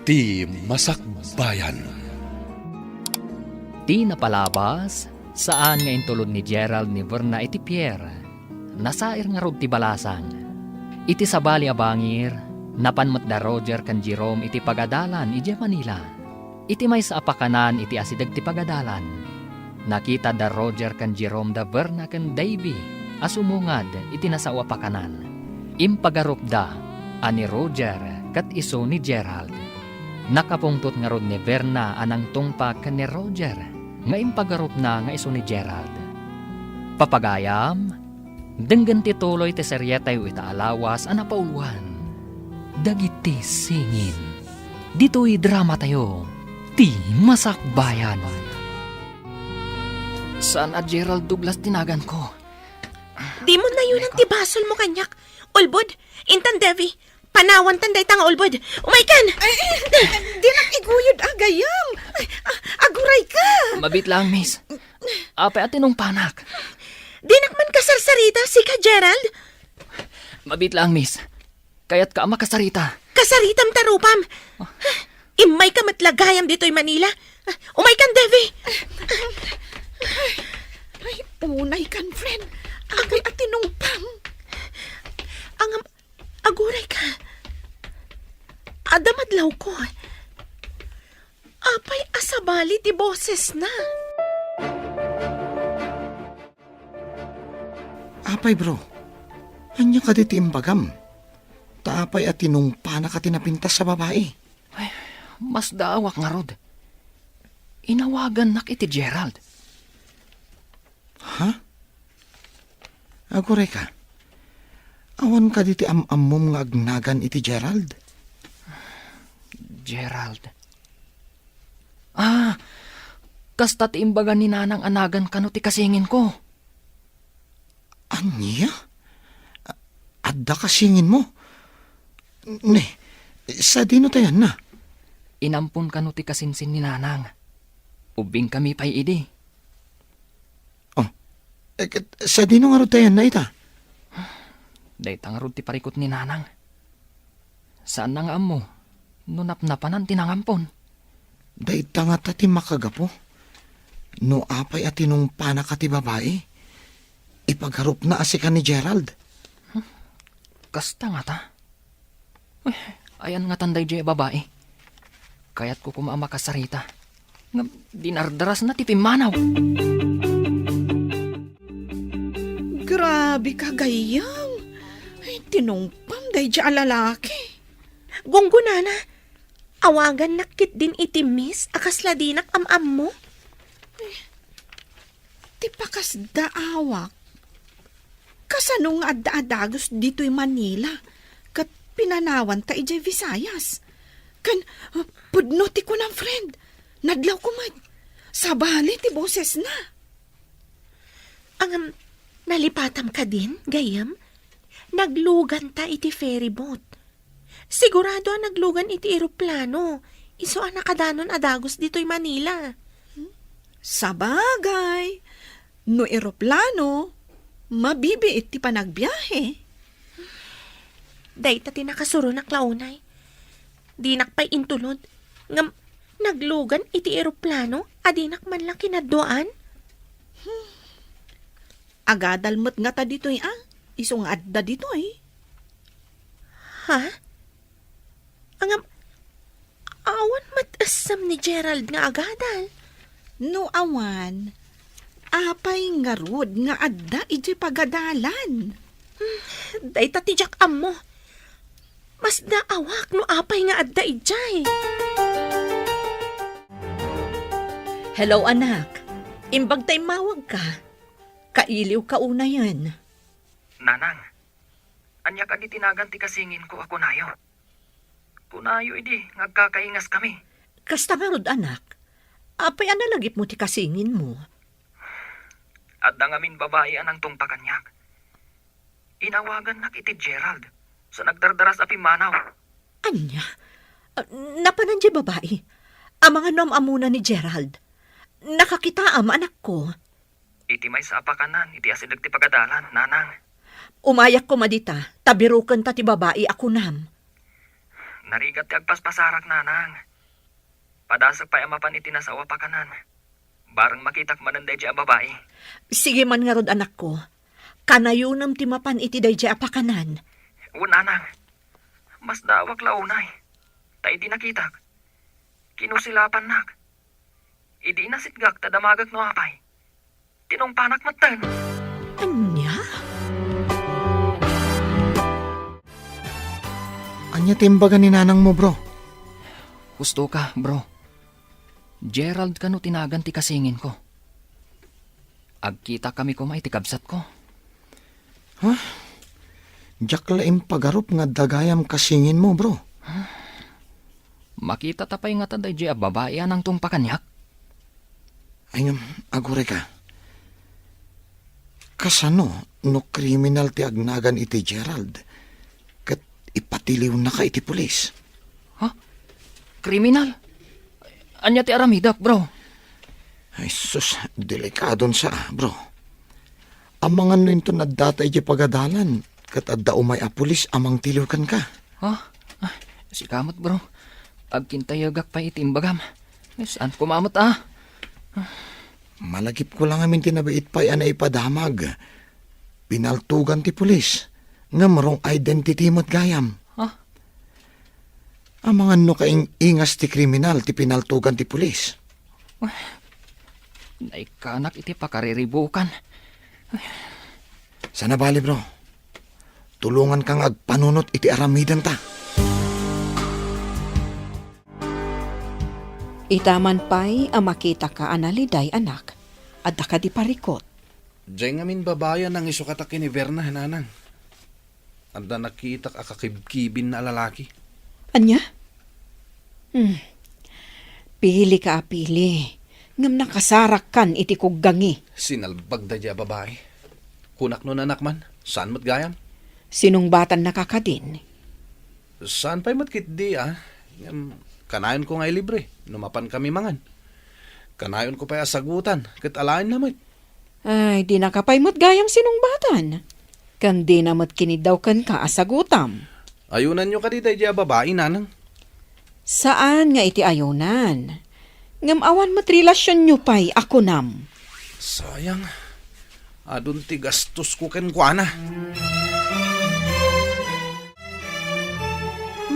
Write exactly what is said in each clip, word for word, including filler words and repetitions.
Ti Masakbayan. Ti napalabas, saan nga intulod ni Gerald ni Verna iti pier. Nasair ngarud ti balasang. Iti sabali a bangir, napan met da Roger ken Jerome iti pagadalan idiay Manila. Iti maysa a pakanan iti asideg ti pagadalan, nakita da Roger ken Jerome da Verna ken Davy a sumungad iti nasao a pakanan. Impagarupda a ni Roger ket isu ni Gerald. Nakapungtot ngarud ni Verna a nangtungpag ken ni Roger nga impagarupna nga isu ni Gerald. Papagayam, denggen ti tuloy ti serietayo ita a lawas a napauloan, Dagiti Singin. Ditoy dramatayo, Ti Masakbayan. Saan a Gerald Douglas ti naganko. Dimo nayonan ti basol mo kaniak. Ulbod, intan Davy, panawantan dayta nga ulbod. Umaykan! Ay, ay, dinak iguyod, agayam. Ay, a-, aguray ka. Mabit lang, miss. Apay a tinungpanak? Dinak man kasarsarita, sika, Gerald? Mabit lang, miss. Kayatka a makasarita. Kasaritam ta rupam. Immay ka met la gayam ditoy Manila. Umaykan, Davy. Ay, unay kan, friend. Apay a tinungpam. Angam, aguray ka. Adda madlawko. Apay a sabali ti bosesna? Apay, bro, ania kadi ti imbagam? Ta apay a tinungpanaka ti napintas a babai? Ay, masdaawak ngarud. Inawagannak iti Gerald. Ha? Aguray ka. Awan kadi ti am-ammom nga agnagan iti Gerald? Gerald. Ah, kasta ti imbaga ni Nanang a nagan kano ti kasinginko. Ania? A-, adda kasinginmo? Ne, sadino ta ayanna? Inampon kano ti kasinsin ni Nanang. Ubbingkami pay idi. Oh, eh, ket sadino ngarud ta ayanna ita? Dayta ngarud ti parikut ni Nanang. Saanna nga ammo no napnapanan ti nangampon. Dayta ngata ti makagapu. No apay a tinungpanaka ti babai, ipagarupna a sika ni Gerald. Hmm, kasta ngata. Uy, ayan ngatan daydiay a babai. Kayatko koma a makasarita. Ngem dinardarasna ti pimmanaw. Grabe ka, gayyem. Ay, tinungpam daydiay a lalaki. Gunggonana, awagannak ketdin iti miss a kasla dinak am-ammo. Ti pakasdaawak, kasano nga adda a dagus ditoy Manila ket pinanawanta idiay Visayas? Ken, uh, pudno ti kunam, friend. Nadlawko met. Sabali ti bosesna. Ngem, nalipatam kadin, gayyem? Nagluganta iti ferry boat. Sigurado a naglugan iti eroplano, isu a nakadanon a dagus ditoy Manila. Sabagay, no eroplano, mabibiit ti panagbiahe. Dayta ti nakasuronak la unay. Dinak pay intulod, ngem naglugan iti eroplano a dinak man la kinadduaan. Agadal met ngata ditoy a, isu nga adda ditoy. Ha? Ngem, awan met essem ni Gerald nga agadal? No awan, apay ngarud nga adda idiay pagadalan? Hmm, dayta ti diak ammo. Masdaawak no apay nga adda idiay. Hello, anak. Imbag ta immawag ka. Kailiw ka unayen. Nanang, ania kadi ti nagan ti kasinginko a kunayo? Kunayo idi nga agkakaingaskami. Kasta ngarud, anak. Apay a nalagipmo ti kasinginmo? Adda ngamin babai a nangtungpa kaniak. Inawagannak iti Gerald, sa nagdardaras a pimmanaw. Ania? Ah, napanan diay babai? Amangan no am-ammona ni Gerald? Nakakitaam, anakko. Iti maysa a pakanan iti asideg ti pagadalan, nanang. Umayak koma dita, ta birukenta ti babai a kunam. Narigat ti agpaspasarak, nanang. Padasek pay a mapan iti nasao a pakanan. Bareng makitak manen daydiay a babai. Sige man ngarud, anakko. Kanayonem ti mapan iti daydiay a pakanan. Wen, nanang. Masdaawak la unay. Ta idi nakitak, kinusilapannak. Idi inasitgak ta damagek no apay, tinungpanak metten. Ania? Ania ti imbaga ni nanangmo, bro? Husto ka, bro. Gerald kano ti nagan ti kasinginko. Agkitakami koma iti kabsatko. Ha? Diak la impagarup nga adda gayam kasinginmo, bro. Makitata pay ngata daydiay a babai a nangtungpakaniak? Ay, ngem, agurayka. Kasano no kriminal ti agnagan iti Gerald ket ipatiliwennaka iti pulis? Ha? Kriminal? Ania ti aramidek, bro? Ay, sus, delikadon sa, bro. Amangan no inton addata idiay pagadalan, ket adda umay a pulis a mangtiliw kenka. Ha? Ah, sika met, bro. Agkintayegak pay iti imbagam. Saan koma met, ah. Malagipko la ngamin ti nabiit pay a naipadamag. Pinaltugan ti pulis. Ngem wrong identity met gayam. Ha? Amangan no kaing-ingas ti kriminal ti pinaltugan ti pulis. Naikkanak iti pakariribukan. Sana bali, bro. Tulonganka nga agpanunot iti aramidenta. Ita man pay a makitaka a naliday, anak, adda kadi parikut? Diay ngamin babai a nangisukata ken ni Verna, nanang. Adda nakitak a kakibkibinna a lalaki. Ania? Hmm. Pilika a pili, ngem nakasarakkan iti kuggangi. Sinalbag daydiay a babai. Kunak no nanak man, saan met gayam? Sinungbatannaka kadin? Saan pay met ketdi, ah. Ngem, kanayonko nga ilibre no mapankami mangan. Kanayonko pay a sagutan ket alaenna met. Ay, dinaka pay met gayam sinungbatan. Ken dina met kiniddaw kenka a sagutam. Ayunanyo kadi daydiay a babai, nanang? Saan nga iti ayunan. Ngem awan met relasionyo pay a kunam. Sayang. Adun ti gastosko kenkuana.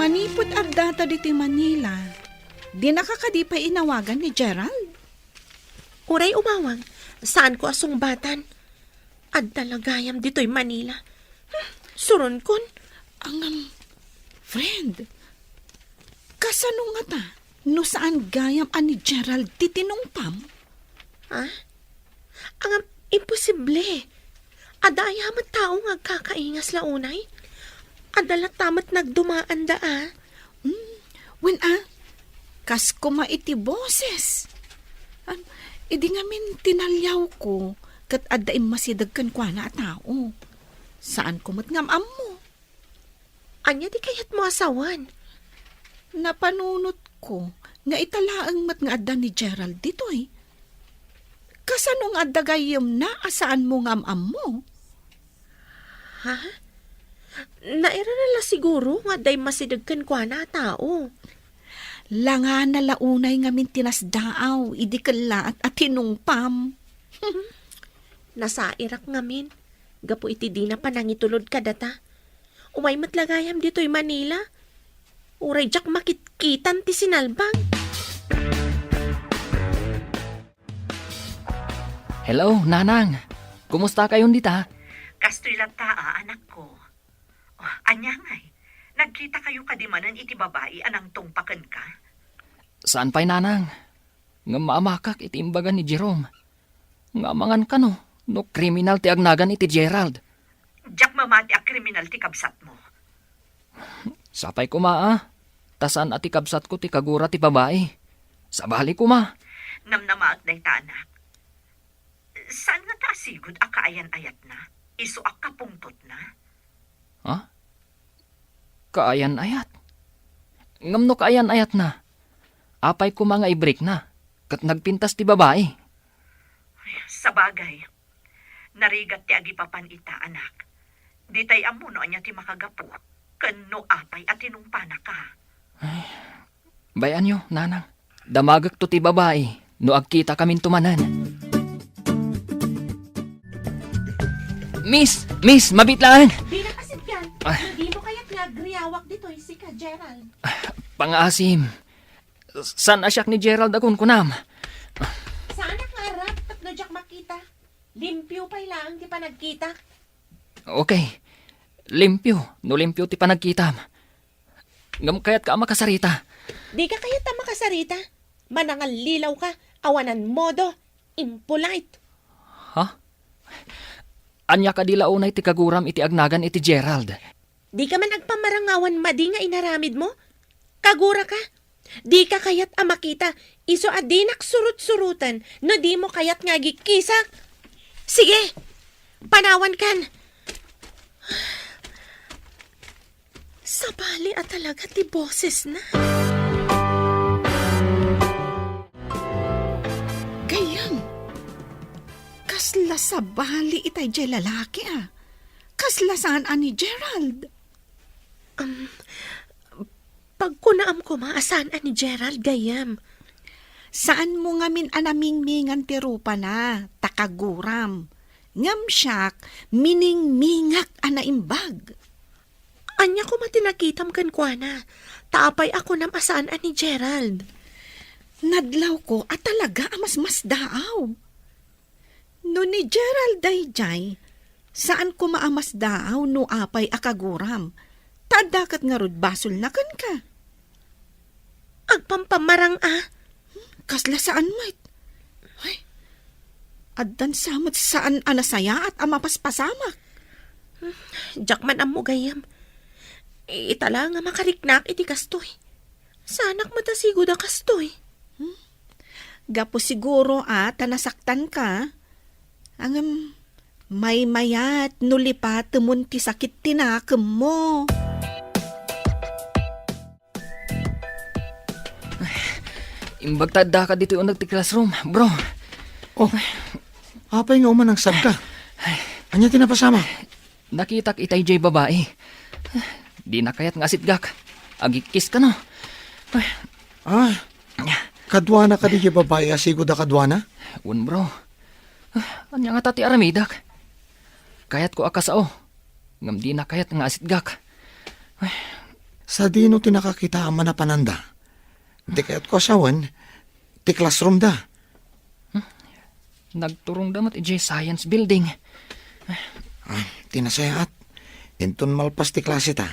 Manipud addata ditoy Manila, dinaka kadi pay inawagan ni Gerald? Uray umawag, saanko a sungbatan. Adda la gayam ditoy Manila. Hmm, suronkon. Ngem, friend, kasano ngata no saan gayam a ni Gerald ti tinungpam? Ha? Ngem, imposible. Adda aya met tao nga agkakaingas la unay? Adda latta met nagdumaanda, a. Hmm, wen a, kas koma iti boses. Am, idi ngamin tinaliawko, ket adda immasideg kenkuana a tao. Saanko met nga am-ammo. Ania ti kayatmo a sawen? Napanunotko nga ita laeng met nga adda ni Gerald ditoy. Kasano nga adda gayyemna a saanmo nga am-ammo? Ha? Nairana la siguro nga adda immasideg kenkuana a tao. Langana la unay ngamin ti nasdaaw idi kellaat a tinungpam. Nasairak ngamin, gapu iti dina panangitulod kadata. Umay met la gayam ditoy Manila. Uray diak makitkitan ti sinalbag. Hello, Nanang. Kumusta kayon dita? Kastoy latta, a, anakko. Oh, ania ngay? Nagkita kayo kadi manen iti babai a nangtungpa kenka? Saan pay, Nanang. Ngem maamakak iti imbaga ni Jerome. Nga amangan kano no kriminal ti agnagan iti Gerald. Diak mamati a kriminal ti kabsatmo. Sapay koma, a. Ta saan a ti kabsatko ti kagura ti babai. Sabali koma. Namnamaak dayta, anak. Saan ngata a sigud a kaayan-ayatna? Isu a kapungtotna? Ha? Kaayan-ayat? Ngem no kaayan-ayatna, apay koma nga ibrikna ket nagpintas ti babai? Ay, sabagay, narigat ti agipapan ita, anak. Ditay ammo no ania ti makagapu ken no apay a tinungpanaka. Bay-anyo, nanang. Damagekto ti babai no agkitakaminto manen. Miss! Miss! Mabit laeng! Dina kasipyan. Ah. No dimo kayat nga agriawak ditoy sika, Gerald? Pangaasim. Saan a siak ni Gerald a kunkunam? Saanak nga arap tapno diak makita. Limpio pay laeng ti panagkitak. Okay. Limpio, no limpio ti panagkitam. Ngem kayatka a makasarita. Dika kayat a makasarita. Manangallilaw ka, awanan modo, impolite. Ha? Ania kadi la unay ti kaguram iti agnagan iti Gerald? Dika man agpamarangawan madi nga inaramidmo? Kagura ka? Dika kayat a makita, isu a dinak surut-surutan no dimo kayat nga agikkisak? Sige, panawankan. Sabali a talaga ti bosesna. Gayyem, kasla sabali itay diay lalaki a. Kasla saan a ni Gerald. Um, pagkunaam koma a saan a ni Gerald, gayyem. Saanmo ngamin a namingmingan ti rupana, ta kaguram. Ngem siak, miningmingak a naimbag. Ania koma ti nakitam kenkuana? Ta apay a kunam a saan a ni Gerald? Nadlawko a talaga a masmasdaaw. No ni Gerald daydiay, saan koma a masdaaw no apay a kaguram. Ta adda ket ngarud basolna kenka. Agpampamarang a. Kasla saan met. Ay, addan sa met saan a nasayaat a mapaspasamak. Diak man ammo gayyem. Ita la nga makariknak iti kastoy. Saanak met a sigud a kastoy. Hmm? Gapu siguro a ta nasaktanka. Ngem, maymayat no lipatemon ti sakit ti nakemmo. Imbag ta addaka ditoy uneg ti classroom, bro. Oh, apay nga umanangsagka? Ania ti napasamak? Nakitak itay diay babai. Dina kayat nga asitgak. Agikis kano. Ah, kaduana kadi diay babai a sigud a kaduana? Wen, bro. Ania ngata ti aramidek? Kayatko a kasao, ngem dina kayat nga asitgak. Sadino ti nakakitaam a napananda? Ti kayatko a sawen, ti classroom da. Hmm? Nagturongda met idiay science building. Ah, ti nasayaat. Inton malpas ti klase ta,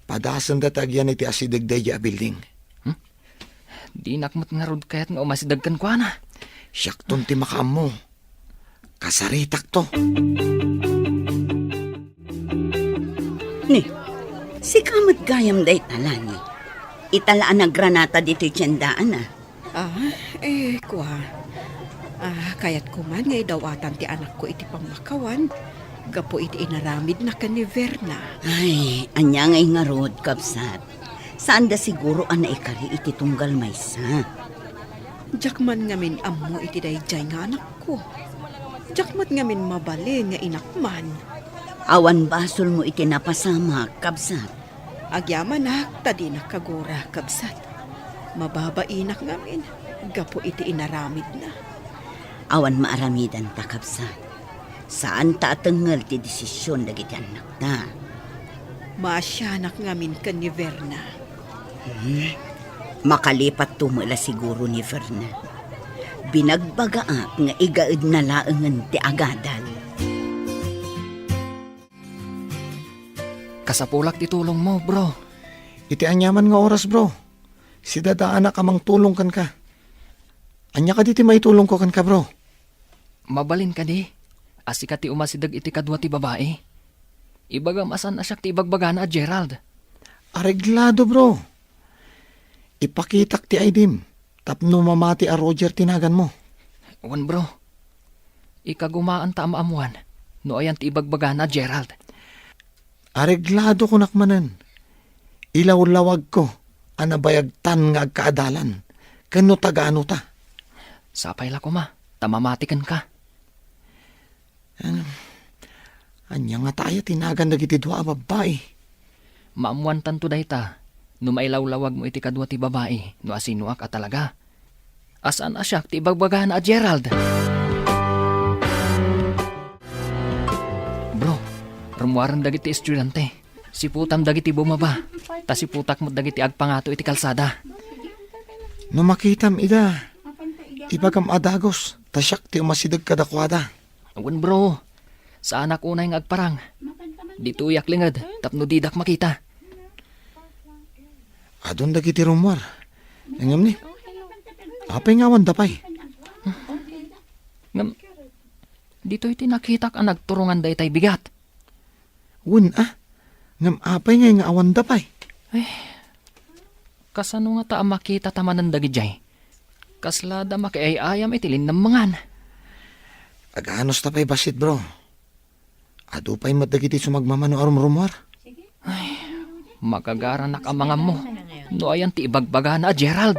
padasenda ti agyan iti asideg daydiay a building. Hmm? Dinak met ngarud kayat nga umasideg kenkuana. Siakton ti makaammo. Kasaritakto. Ni, sika met gayam dayta, Lani. Ita la a nagranata ditoy tiendaan, a. Ah, eh, kua. Ah, kayatko man nga idawatan ti anakko iti pammakawan gapu iti inaramidna ken ni Verna. Ay, ania ngay ngarud, kabsat? Saanda siguro a naikari iti tunggal maysa. Diak man ngamin ammo iti daydiay nga anakko. Diak met ngamin mabalin nga inak man. Awan basolmo iti napasamak, kabsat. Agyamanak ta dinak kagura, kabsat. Mababainak ngamin gapu iti inaramidna. Awan maaramidanta, kabsat. Saanta a tengngel ti desisyon dagiti annakta. Maasianak ngamin ken ni Verna. Hmm? Makalipatto met la siguro ni Verna. Binagbagaak nga igaedna laengen ti agadal. Kasapulak ti tulongmo, bro. Iti aniaman nga oras, bro. Sidadaanak a mangtulong kenka. Ania kadi ti maitulongko kenka, bro? Mabalin kadi a sika ti umasideg iti kadua ti babai? Ibagam a saan a siak ti ibagbagana a Gerald. Areglado, bro. Ipakitak ti I D-m tapno mamati a Roger ti naganmo. Wen, bro. Ikagumaanta a maammuan no ayan ti ibagbagana a Gerald. Areglado kunak manen. Ilawlawagko a nabayagtan nga agkaadalan ken no taga-ano ta. Sapay la koma ta mamati kenka. Ano? Ania ngata aya ti nagan dagiti dua a babbai? Maammuantanto dayta No mailawlawagmo iti kadua ti babai, no asinoak a talaga. A saan a siak ti ibagbagana a Gerald. Bro, rummuaren dagiti estudiante. Siputam dagiti bumaba. Ta siputak met dagiti agpangato iti kalsada. No makitam ida, ibagam a dagus, ta siak ti umasideg kadakuada. Wen, bro. Saanak unay nga agparang. Ditoyak linged tapno didak makita. Adun dagiti rummuar. Ngem ni, apay nga awanda pay? Ngem, ditoy ti nakitak a nagturongan daytay bigat. Wen a, ngem apay ngay nga awanda pay? Kasano ngata a makitata manen dagidiay? Kasla da makiay-ayam iti linnammangan. Aganos ta pay bassit, bro. Adu pay met dagiti sumagmamano a rumrumuar. Makagaranak a mangammo no ayan ti ibagbagana a Gerald.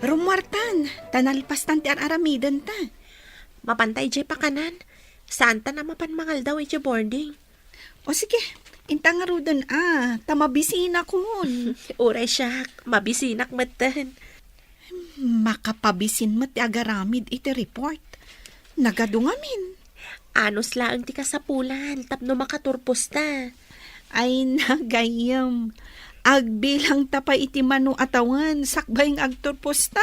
Rummuartan, ta nalpastan ti ar-aramidenta. Mapanta idiay pakanan, saantan a mapan mangaldaw idiay boarding. O sige, inta ngaruden a, ta mabisinakon. Uray siak, mabisinak metten. Makapabisin met ti agaramid iti report. Nagadu ngamin. Anus laeng ti kasapulan tapno makaturposta. Ay, nagayyem. Agbilangta pay iti mano a tawen sakbay nga agturposta.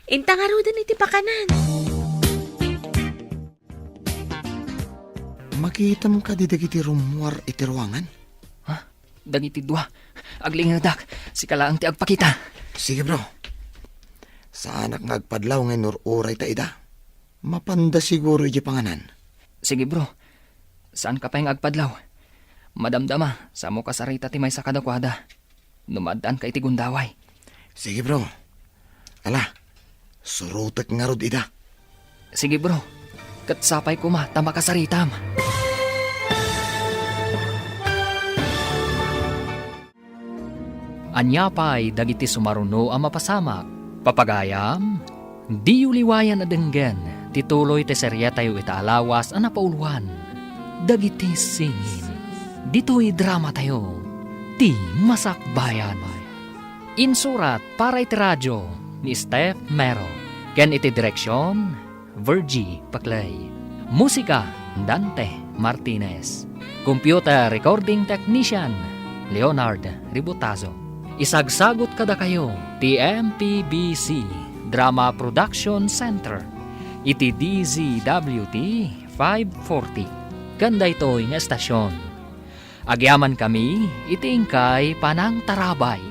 Inta ngaruden iti pakanan. Makitam kadi dagiti rummuar iti ruangan? Ha? Dagiti dua. Aglingedak. Sika laeng ti agpakita. Sige, bro. Saanak nga agpadlaw nga inur-uray ta ida. Mapanda siguro iti panganan. Sige, bro. Saanka pay nga agpadlaw. Madamdama, samo kasarita ti maysa kadakuada. No maaddaanka iti gundaway. Sige, bro. Ala, surotek ngarud ida. Sige, bro. Ket sapay koma ta makasaritam. Ania pay dagiti sumaruno a mapasamak? Papagayam, diyo liwayan a denggen ti tuloy ti seriatayo ita a lawas a napauluan, Dagiti Singin. Ditoy dramatayo, Ti Masakbayan. Insurat para iti radio ni Steph Mero, ken iti direksion, Virgie Paclay. Musika, Dante Martinez. Computer recording technician, Leonard Ributazo. Isagsagut kadakayo ti M P B C Drama Production Center iti D Z W T five forty. Ken daytoy nga estasyon, agyamankami iti inkay panangtarabay.